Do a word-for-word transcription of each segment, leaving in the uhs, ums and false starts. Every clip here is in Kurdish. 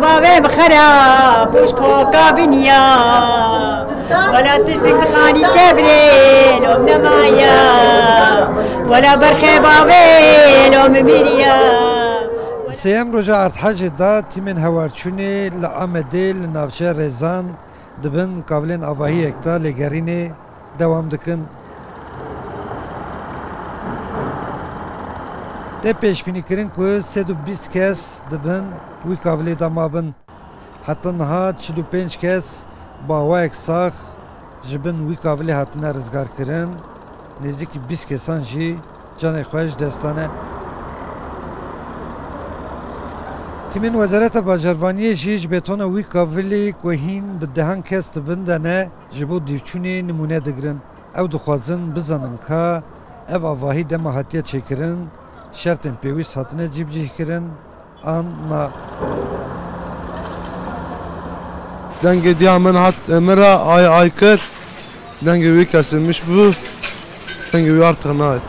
Bavê bi xera boş koka biniya. Wela tiştik dixanî kebrê lom nemaya. Wela berxê bavê lom miriya. Sêyem roja Erdhejê de tîmên hewarçûnê li Amedê li navçeya Rêzan di bin kavilên avahiyek de lêgerînê dewam dikin. Tê pêşbînîkirin ku sed û bîst kes di bin wî kavilê de mabin. Heta niha çil û pênc kes bi awayek sax ji bin wî kavilê hatine rizgarkirin, nêzîkî bîst kesan jî canê xwe ji dest dane. Tîmên Wezareta Bajarvaniyê jî ji betona wî kavilî ku hîn bi dehan kes di bin de ne, ji bo dîvçûnê nimûne digirin. Ew dixwazin bizanin ka ev avahî dema hatiye çêkirin, şertên pêwîst hatine cîbicîhkirin an na. Dengê diya min hat, e, min re ay ay kir. Dengê wî kesilmiş bû. Dengê wî artık nayet.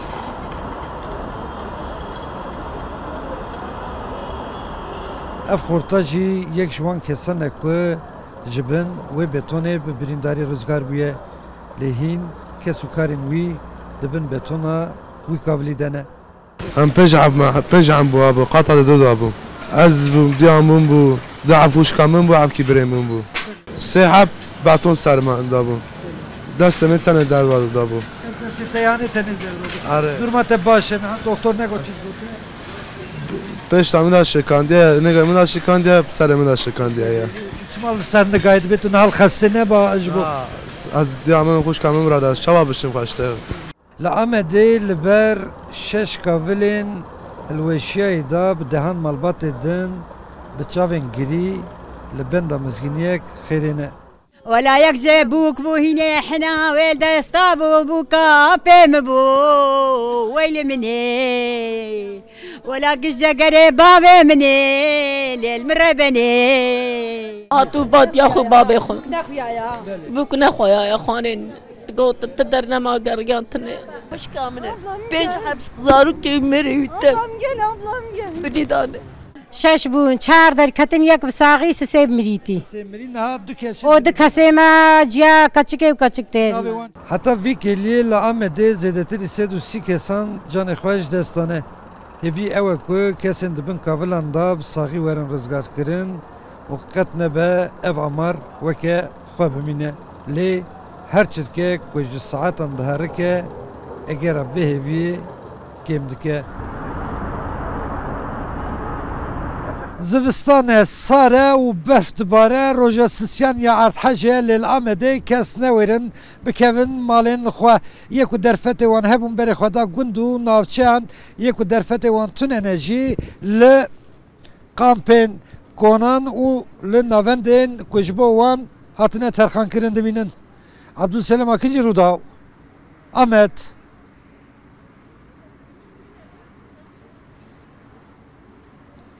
Ev xorta jî yek ji wan kesan e ku ji bin wê betonê bi birîndarî rizgar bûye. Lê hîn kes û karên wî di bin betona wî kavilî de ne. Em pênc heb me, pênc em bû abo, qata de du da bû. Ez bûm, diyan bûm bû, du heb hûşka min bû, hebkî birê min bû. Sê heb beton ser me da bû. Destê min tenê derva da bû. Destê te yanê tenê derva da. Are. Durma te baş e, niha doktor ne goçî gote? Pêşta min de şikandiye, nêgê min de şikandiye, serê min de şikandiye ya. Çima li ser nigayê dibê tu niha li xestê neba ji bo? Ha, ez diya min xwişka min bira de, ez çawa bişim xwe işte. Li Amedê li ber şeş kavilên hilweşiyayê de bi dehan malbatê din bi çavên girî li benda mizgîniyek xêrê ne. Wela yek ji bûk bû hînê hina wê li desta bû, bûka pê min bû, weylê min ê. Wela giş cegerê bavê min ê, lê li min re benê. Hatû batiya xwe babê xwe. Bûk nexwaya ya xanên. Got, tu dernema geriyan tune. Xwişka min e. Pênc heb zarokê wî mêrê wî te. Ablam gel, ablam gel. Bidî dane. Şeş bûn, çar derketin, yek bi saxî, sisê bi mirîtî. Sê mirî niha du kesî. O du kesê me ciya keçikê û keçik tên. Navê wan. Heta vî kêliyê li Amedê zêdetirî sed û sî kesan canê xwe ji dest dane. Hêvî ew e ku kesên di bin kavilan de bi saxî werin rizgarkirin û qet nebe ev amar weke xwe bimîne. Lê her çirkek ku ji saetan diherike, egera vê hêviyê kêm dike. Zivistan e, sar e û berf dibare. Roja sisiyan ya Erdhejê ye, lê li Amedê kes newêrin bikevin malên xwe. Yê ku derfetê wan hebûn berê xwe da gund û navçeyan, yê ku derfetê wan tune ne jî li kampên konan û li navendên ku ji bo wan hatine terxankirin dimînin. Abdulselam Akinci, Rûdaw, Amed.